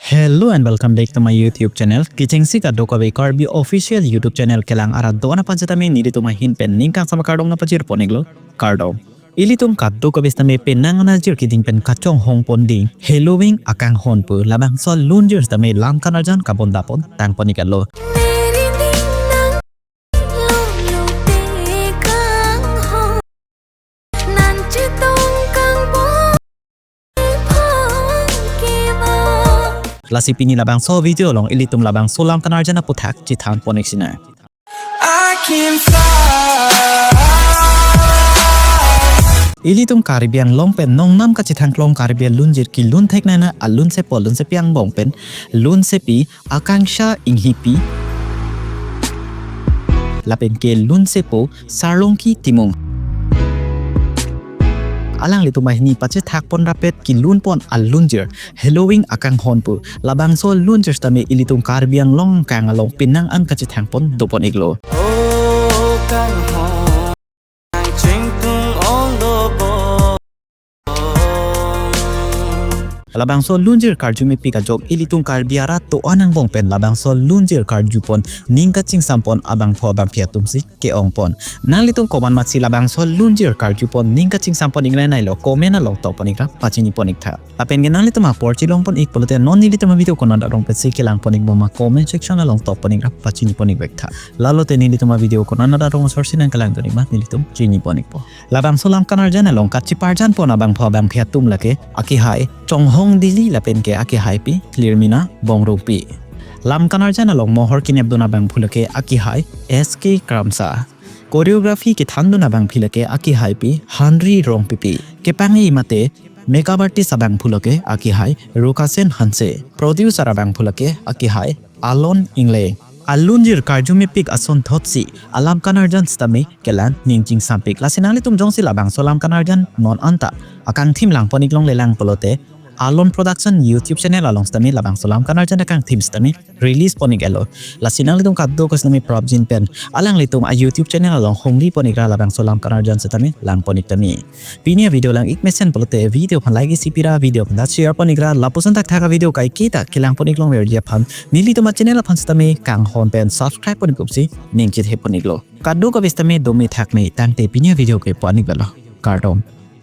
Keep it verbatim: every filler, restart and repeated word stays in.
Hello and welcome back to my YouTube channel. Kechengsi kadokave Karbi official YouTube channel kelang arat do-an aphan setame nelitum ahin pen ning kangsam akardom nangpajir pon-iklo, kardom. Ilitum kadokave setame penang anarjir keding pen kachonghong pon ding Halloween akanghon pu labangso alunjir setame lam kanarjan kabonda pon tang pon-iklo. Lasi pini labangso video along ilitum labangso lam kanarjan aputhak chethan pon-ik sinang. I can fly. Ilitum Karbi Anglong pen nongnam kachethangklong Karbi alunjir kelun theknena alunsepo alunsepi angbong pen lunsepi Akangsha Enghipi lapen ke lunsepo Sarlongki Timung. Alanglitum banghini pachethak pon rapet kelun pon alunjir Halloween akanghon pu labangso alunjir setame ilitum Karbi Anglong kang along penang an kachethang pon do pon-iklo. Oh, kanghon, chingtung ong do bo. Labangso alunjir karjumepik ajok ilitum Karbi arat do-an angbong pen labangso alunjir karju pon ning kachingsam pon abangphu abangphi atumsi ke-ong pon. Nanglitum komat matsi labangso alunjir karju pon ning kachingsam pon-ik nai nailo comment along tok pon-ik ra pachini pon-ik tha. Lapen ke nanglitum apor chelong pon-ik pulote non nelitum avideo konat arong pensi kelang pon-ik bom ma comment section along tok pon-ik ra pachini pon-ik vek tha. Lalote nelitum avideo konat arong asor si nangkelang dun-ik ma nelitum chini pon-ikpo. Labangso lam kanarjan along kacheparjan pon abangphu abangphi atum lake akehai Chonghong Dili lapen ke akehaipi Lirmina Bongrungpi. Lam kanarjan along mohor kenep dun abangphu lake akehai S K Kramsa. Choreography kethan dun abangphu lake akehaipi Henry Rongpipi. Kepange mate makeup artist abangphu lake akehai Rukasen Hanse. Producer abangphu lake akehai Alon Ingle. Alunjir karjumepik asonthotsi alam kanarjan setame kelang ning chingsampik. Lasi nanglitum jongsi labangso lam kanarjan non anta akangthim lang pon-ik longle lang pulote Alon Production YouTube channel along setame labangso lam kanarjan akangthim setame release pon-iklo. Lasi nanglitum kadokave setame prapjin pen alanglitum a YouTube channel along hongri pon-ik ra labangso lam kanarjan setame lang pon-ik tame. Pini avideo lang-ik mesen pulote video aphan like isi pi ra, video aphan ta share pon-ik ra, lapuson thakthak avideo kaiketa kelang pon-ik longverji aphan nelitum achannel aphan setame kanghon pen subscribe pon-ik upsi ning chethe pon-iklo. Kadokave setame dome thakme tangte pini avideo ke pu-an-ik velo. Kardom.